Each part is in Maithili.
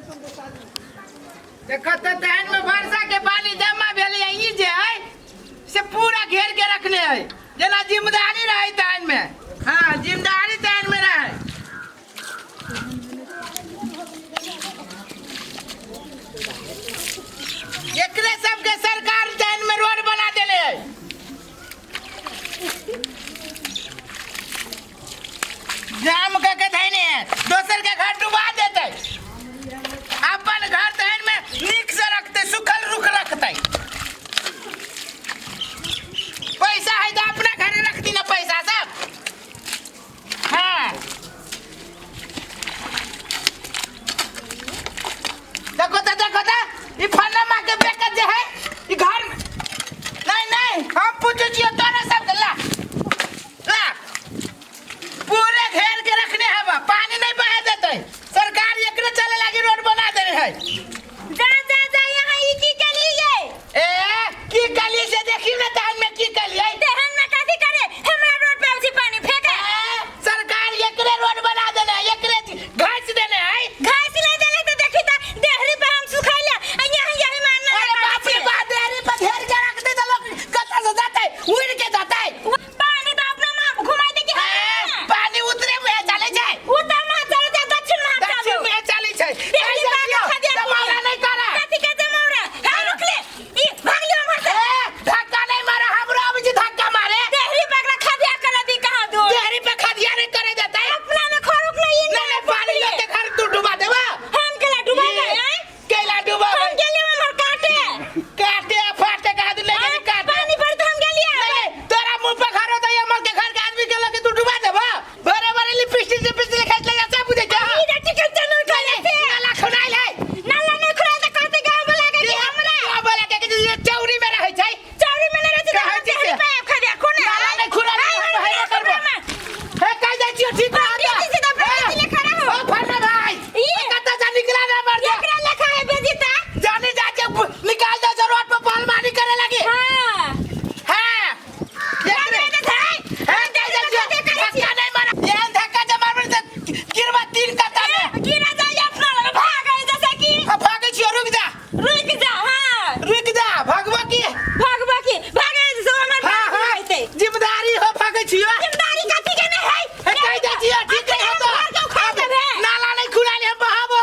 देखो तो तहन में वर्षा के पानी जमा भेलै ई जे है से पूरा घेर के रखने है जेना जिम्मेदारी रहे तहन में। हाँ, जिम्मेदारी तहन में रहे। एकरे सबके सरकार तहन में रोड बना देले है। जाम करके धैने है, दोसर के घर डुबा देते, अपन घर तहन में नीक से रखते, सुखल रुख रखते। पैसा है तो अपना घर रखती ना पैसा सब। हाँ देखो तो, देखो तो, ई फन्ना माँ के बेकत जे है ई घर में। नहीं नहीं, हम पूछे छियो तोरा सब के, ला ला पूरे घेर के रखने हवा, पानी नहीं बहे देते। सरकार एकरे चले लागी रोड बना दे है। जा जा जा, यहाँ ई की के लिए? ए की कलिए से देखी ना तहन में की कलिए? तेहन में कथी करे? हमरा रोड पे आउची पानी फेंके। ए, सरकार एकरे रोड बना देने है, एकरे घास देने है। घास ले देले तो देखी त देहरी पे हम सुखाइले आ यहाँ यही मारना। अरे बाप रे बाप, देहरी पे घेर के रख दे तो लोग कत्ता से जाते, उड़ के जाते। पानी तो अपना मां घुमाई दे कि ए, पानी उतरे में चले जाए। उत्तर में चले जाए, दक्षिण में दक्षिण चलो। में चले जाए। देहरी पे देखियो, खा दिया जमाना नहीं करा। कथी के जमावरा? हां रुक ले, ई भाग लियो हमर से। ए, धक्का नहीं मारा, हमरो अभी जे धक्का मारे। देहरी पे एकरा खदिया कर दी कहां दो। देहरी पे खदिया नहीं करे देते। अपना में खोरुक नहीं। नहीं नहीं, पानी लेके घर तू डुबा देबा। हम केला डुबाबे? हैं केला डुबाबे? हम गेलियो हमर काटे। काटे फाटे का आदमी लेके नहीं काटे। पानी पर तो हम गेलियो। नहीं नहीं, तोरा मुंह पे घर होता है, हमर के घर के आदमी के लगे तू डुबा देबा। बड़े बड़े लिपस्टिक से पिछले खेत ले जा बुझे जा। ई रे टिकट चलू नहीं नहीं, नाला खुनाइल है। नाला नहीं खुला त कहते गांव वाला के कि हमरा गांव वाला के कि जे चौरी में रहै छै। चौरी में नहीं रहै छै। कहै छै से। पे खदिया कोने नाला नहीं खुला नहीं, हम हेबे करबो। हे कह जाइ छियो ठीक रह बेटी से तो बेटी लेखा रहो। ओ फरना भाई, ई। कत्ता जा निकला ना मर जा। एकरा लेखा है बेजीता। जाने जा के निकाल दे, जरूरत पे पहलवानी करे लगी। हां हां एकरे हे कह जाइ छियो धक्का नहीं मारा, एहन धक्का जे मारबै त गिरबा तीन कत्ता में। गिरा जाए अपना लग भाग गए जैसे कि। आ, भागै छियो, रुक जा। रुक जा। हां रुक जा, भागबो की? भागबो की? भागे से हमर हां भाग हां जैते। जिम्मेदारी हो, भागै छियो। जिम्मेदारी कथी के नहीं है? हे कह जाइ छियो ठीक नहीं हो तो घर के उखाड़ देबे। नाला नहीं खुला ले, हम बहाबो।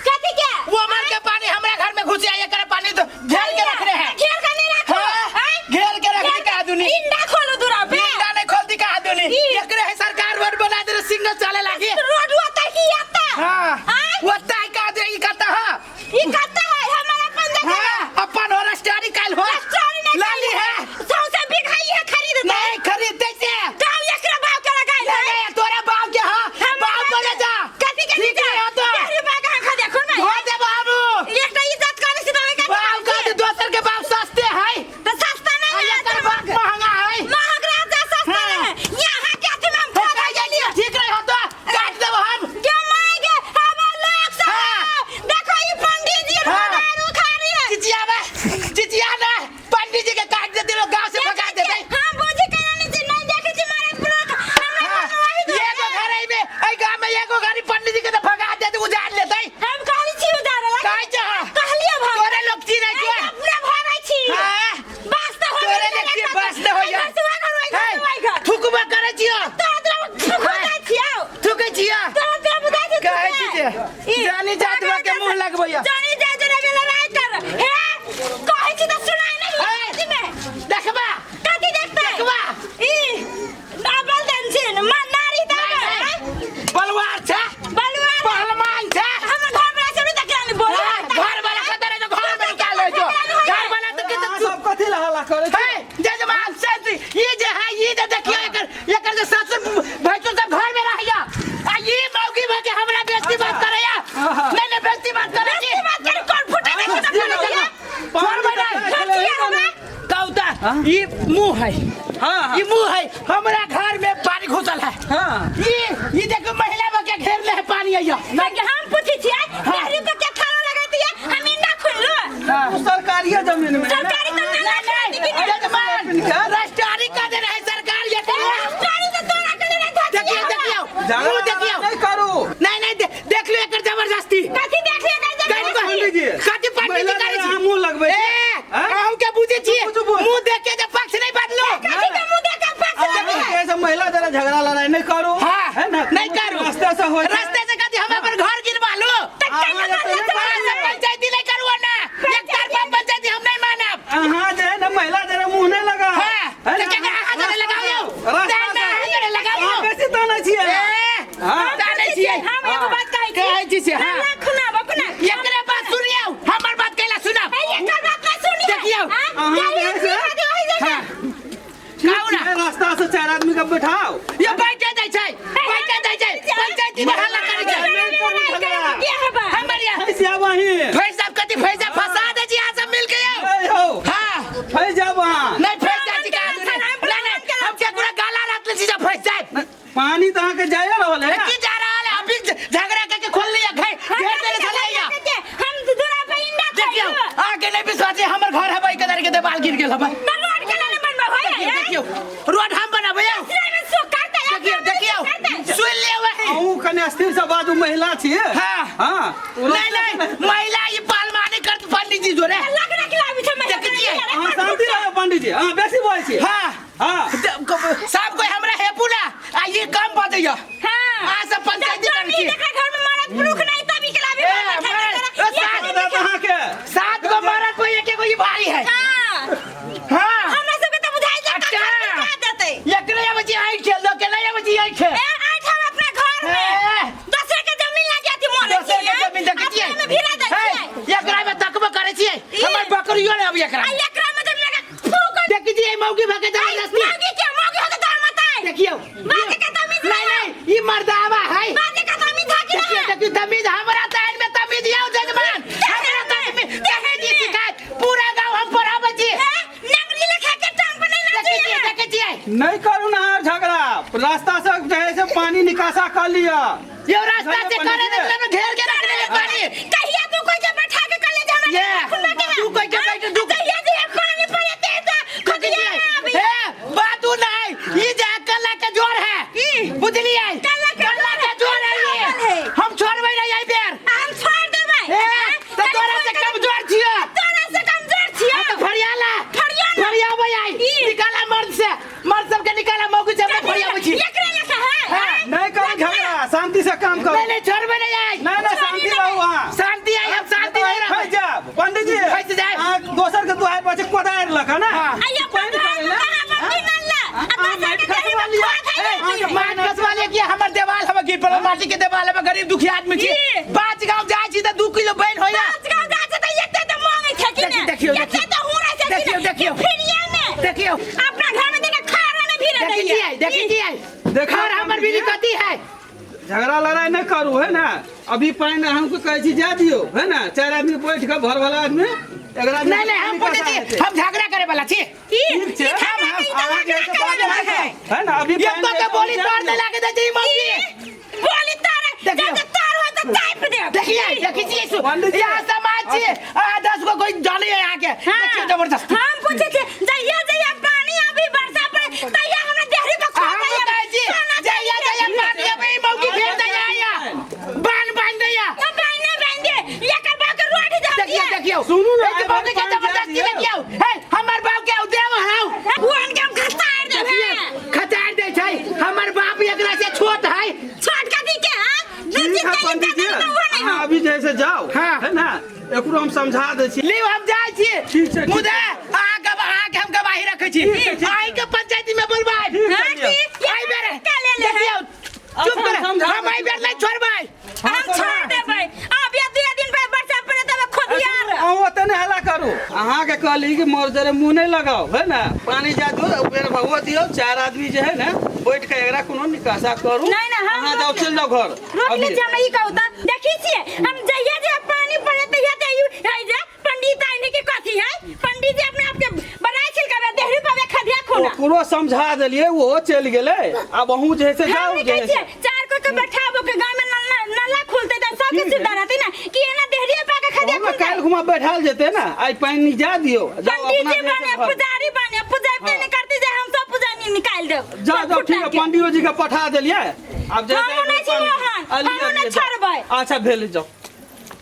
कथी के? वो मर के पानी हमरा घर में घुस आया, एकरा पानी तो घेर के रख रहे हैं। घेर के नहीं रखो। हाँ, हैं? घेर के रख दी का दुनी। इंडा खोलो दूरा पे। इंडा नहीं खोलती का दुनी। ई। एकरे है सरकार रोड बना दे, सिग्नल चले लागी। रोड होता ही आता। हां आय? होता है का दे, ई कहता है। ई कहता है हमारा अपन जगह। हां, अपन हो रजिस्ट्री काल हो। रजिस्ट्री नहीं लाली है। सौसे बिघाई है खरीद। नहीं खरीदते से। गांव एकरा बाप के लगाइल है। नहीं, नहीं, तोरा बाप के। हां, हमरा बाप बोले जा। कथी के ठीक जा? नहीं हो तो। तेरी बाप के खा देखो ना। धो दे बाबू। एकटा इज्जत करे से दवे का। बाप का तो दोसर के बाप सस्ते है। तो सस्ता नहीं है। एकर बाप महंगा है। महंग राजा सस्ता हाँ। नहीं है। यहाँ के अथी में हम हे, खा कह जाइ छियो, ठीक नहीं हो तो काट देबो हम। गे my गे, हम लोग सब। हाँ। देखो ई पंडित जी हाँ। रोड उखा रही है। चिचियाबे, चिचिया ना, पंडित जी के काट देते, लोग गांव से भगा देते। हम बुझी के नहीं छी, नहीं देखै छी मारे ब्लॉक। हमरा हाँ, घर वही दो। एगो घर है में, एहि गांव में एगो घर पंडित जी के तो भगा देते, उजाड़ लेते। हम कहली छी उजाड़े ला। कहै छै, हाँ। कहलियो भाग। तोरे लोग चिन्है छियै। अपने भागै छी। हाँ। बस तऽ हो तोरे गेलै, लोग छियै, बस तऽ होइया। घर से वहाँ घर, वही घर, हे, वही घर। थुकबो करै छियो। तोरा तोरा थुकै जाइ छियौ। थुकै छियो। तोरा तोरा बुझाइ छै कहै थुकै। छी जे, ई, जानी जात के मुंह लगबैया। जानी जात जोरे गेल राय कर। हे, कहै छी तऽ सुनाइ नहि हे। कथी में? देखबा। कथी देखतै? देखबा। ई, डबल देन छिन, नारी तऽ नहीं, आबै, नहीं। बलवार छै। बलवार। पहलवान छै। हमर घर वाला सब नहि देखला नहि बोली। हाँ, घर वाला कतऽ रहै छौ? घर में निकाल लै छौ। घर वाला तऽ के अहाँ सब कथी ला हल्ला करै छी? हे, जजमान शांति, ई जे है, ई जे देखियौ, एकर एकर जे ससुर भैंसुर सब घर में रहैया आ ई मौगी भऽ के हमरा बेइज्जती बात करैया। नहीं नहीं, बेइज्जती बात करै छी। बेइज्जती बात करी, कोन फुटे देखी तऽ नहीं, नहीं, करै। छोड़बै नहीं। खटिया हमरा। कौता ई मुंह है। हाँ, ई मुंह है, हमरा घर में पानी घुसल है। हाँ। ई देखो, महिला बा के घेरले है पानी आइया। लेकिन हम पूछै छियै, देहरी पर के खाना लगैतियै, हम इंडा खोललु। उ सरकारिये जमीन में है ना? सरकारी तऽ नाला खोलती कि नहि? जजमान रजिस्ट्री कर देने है सरकार ये। सरकारी तऽ तोरा के लेने था। देखियो देखियो, झगड़ा मुंह देखियो। नहीं करू। नहीं नहीं, देख लो एकर जबरदस्ती। कथी देख लियो एकर जबरदस्ती? करै छी से। हाँ। नाला खुनाबो कोना? एकरे बात सुनियौ, हमर बात कैला सुनब? ए, एकर बात ना सुनिए। देखियौ। हाँ? अहाँ जाइए, जे है से- सुना दे ओहि जगह। हाँ, कहू ना। सीधे रास्ता से चार आदमी के बैठाओ। ये बैठे दै छै, बैठे दै छै, पंचायती में हल्ला करै छै। हमर यहाँ फैस जाब अहीं। फैस जाब कथी? फैस जाब, फंसा दै छी अहाँ सब मिल के यौ। ए हौ। हाँ। फैस जाब अहाँ। नहीं फैस जाइ छी का आदमी? नहीं नहीं, हम केकरो गाला रात ले छी जब फैस जाए। पानी तो अहाँके जाए रहल है। की जा रहल है? अभी झगड़ा करके खोल लिया घर घेर देले छलैया। हम दूरा पे इंडा। देखियौ, अहाँके नहीं विश्वास है, हमर घर हबै कदर के देवाल गिर गेल हबै। रोड के लाने बनबा होय। देखियौ, देखियौ, रोड हम बनाबै यौ। में सो करते। देखियौ, देखियौ, सुन लियौ वही। अहूँ कने स्थिर से बाजू, महिला छियै। हाँ। हाँ। नहीं नहीं, महिला ई पालमानी करत पंडित जी जोरे। लगना खिलाबी छै महिला। देखै छियै? अहाँ शांति रहू पंडित जी, अहाँ बेसी बजै छियै। हाँ। हाँ। सब कोई हमरा हेपू ना आ ये कम बजैया। हाँ। अहाँ सब पंचायती करै छी। देखा, घर में मरद पुरुख नहीं तभी खिलाबी। ए, मरद, ए, सात दादा अहाँके सात गो मरद को एक एगो ई भारी है। हाँ। हाँ। हमरा सबके तऽ बुझाइ छै। अच्छा। कक्का देतै। एकरे आबै छी आई खेल दो के नहीं आबै छी आई खेल। ए, आठ हम अपना घर में ए। दोसर के जमीन लागे अथी मोरे। दोसर के जमीन देखै छियै? अपना में भिड़ा दै हे, छियै। एकरा में तकबो करै छियै? ई। हमर बकरियो ने अबै एकरा आ में। एकरा में जब लगा फूक। देखै छियै मौगी भके जबरदस्ती? मौगी के मौगी हो के तोर मताई। देखियौ। बाजे के तमीज। नहीं नहीं, ई मर्दावा है। बाजे के तमीज है कि देखियौ। नहीं? देखियौ, तमीज हमरा ताइन में तमीज यौ जजमान, हमरा तमीज तमीज ई सिखायत? पूरा गांव हम पढ़ाबै छी। ए, नंगली लेखा के टांग पर नहीं देखै छियै? नाचिए। देखै छियै? नहीं करू ना अहाँ झगड़ा, रास्ता से जे है से पानी निकासा कर लिअ। यो रास्ता से करे दे, घेर के रखने में पानी। कहिया तू कोई के बैठा के कले हमरा ये, खुला के है? तू कोई के बैठ दू। कहिया जे पानी पड़े ते त देखै छियै? हे, बात उ नहीं, ई जा कल्ला के जोर है, बुझलियै? कल्ला के कल्ला के जोर है ये। है। हम छोड़बै नहीं एहि बेर। हम छोड़ देबै। ए, त तोरा से कमजोर छियो। तोरा से कमजोर छियो। हाँ, तो फरियाला। फरियाला। फरियाबै आई। ई। निकाला मर्द से, मर्द सबके निकाला, मौगी से हम फरियाबै छी। एकरे लेखा है। हाँ। नहीं करू झगड़ा, शांति से काम करू। नहीं नहीं, छोड़बै नहीं आई। नहीं नहीं, शांति रहू अहाँ। शांति आई, हम शांति नहीं रहबै। फैस जाब पंडित जी। फैस जायब। अहाँ दोसर के दुआर पर छै कोदारि लऽ कऽ ने। हाँ। आइयो पानि पंद्रह करै लए। कहाँ बंदी नल्ला आ अहाँ दोसर माटि के देही खसवा में लिअ। खोआ खाइ ए, जाइ छै। माटि खसवा ले कि हमर देवाल हम गिर पड़ल, माटी के देवाल हम गरीब दुखी आदमी छी। ई। पाँच गाँव जाइ छी तऽ 2 किलो बैन होइया। पाँच गाँव जाइ छै तऽ एते तऽ मांगै छै कि ने? देखियौ, एते देखियौ। तऽ हुरै छै कि देखियौ, ने? देखियौ। फिरिये में। देखियौ। अपना घर में देखा खाना नहीं भिड़ा देखै दैया। छियै? देखै छियै? देखियौ, घर हमर बीड़ी कथी है? झगड़ा लड़ाई नहीं करू है ना। अभी पानि अहाँके कहै छी जा दियौ है ना, चारि आदमी बैठ कऽ घर वाला आदमी एकरा। नहीं नहीं, हम पूछै छी, हम झगड़ा करे वाला छी? ई, ठीक छै। ई झगड़ा के ई तऽ अहाँ जे है से झगड़ा बात करे वाला नहीं है। है ना अभी ये पानि तो के बोली जा तोड़ दियौ। दे लागे दै छै ई मौगी। बोली तार देखियौ। जब तार होय तऽ चापि देब। देखिए, देखै छियै? पंडित जी। यहाँ समाज छी आ 10 गो कोई जाने है यहाँ के। देखियौ जबरदस्ती। हम पूछै छी, जहिया जहिया पानी अभी वर्षा पड़े तहिया हमरा देहरी पर खो हम कहै छी, जहिया जहिया पानी अबै ई मौगी फेर दैया या बान बान दैया। बान्ह बान्ह दे, एकर बाप के रोड जा। देखियौ, देखियौ। सुनू ना, एक मौगी के पानि जबरदस्ती। जा दियौ। देखियौ हे, हमर बाप के देव हराउ। ओहन के हम खसार देब। देखियौ, खचार दै छै। हमर बाप एकरा से छोट है। छोट कथी के? हां, ठीक है पंडित जी, अहाँ अभी जे है से जाओ। हाँ। है ना, एकरो हम समझा दै छी। लिउ, हम जाइ छी। ठीक छै, ठीक। मुदा अहाँ अहाँके हम गवाही रखै छी। ठीक छै, ठीक। आइ के पंचायती में बोलबाई। ठीक छै, लिअ। आइ बेर के ले ले। देखियौ, चुप कर। समझा हम आइ बेर नहीं छोड़बै। हम छोड़ देबै। अब ये दुए दिन पे वर्षा पड़े तब खोदियार। अहूँ ओते नहि हल्ला करू। अहाँके कहली कि मोर जरे मुँह नहि लगाउ है ना, पानी जा दियौ, बेर भगवा दियौ, चारि आदमी जे है ने बैठ के एकरा कोनो निकासा करू। नहीं, नहीं, हम अहाँ जाओ, रोक चलि जाओ घर। रोक ले। अभी। हमरा ई कहू तऽ देखी छियै, हम जहिया जे पानी पड़े तहिया ते ई है जे पंडित आइने के कथी है, पंडित जी अपने आप के बनाय छिलका देहरी पे खदिया खोना। ओकरो समझा देलियै, ओहो चलि गेलै। आब अहूँ जे है से जाउ हम जे कहै है से। छियै चार को के बैठाबो के गांव में नल्ला नल्ला खुलते त सबके ठीक है। सुविधा रहतै ना कि एना देहरी पे के खदिया ओहो खुलतै। काल्हि घुमा बैठाल जेतै ने, आइ पानि जा दियौ, जाउ पंडित अपना जी जे है बने से घर। पुजारी बने पुजारी हाँ। नहीं करते जे हम सब पुजारी निकाल देब। जाओ जाओ, ठीक है, पंडियो जी के पठा देलियै। आब जे हमहूँ नहि छी ओहन, हमहूँ नहि छोड़बै। अच्छा भेल, जाओ।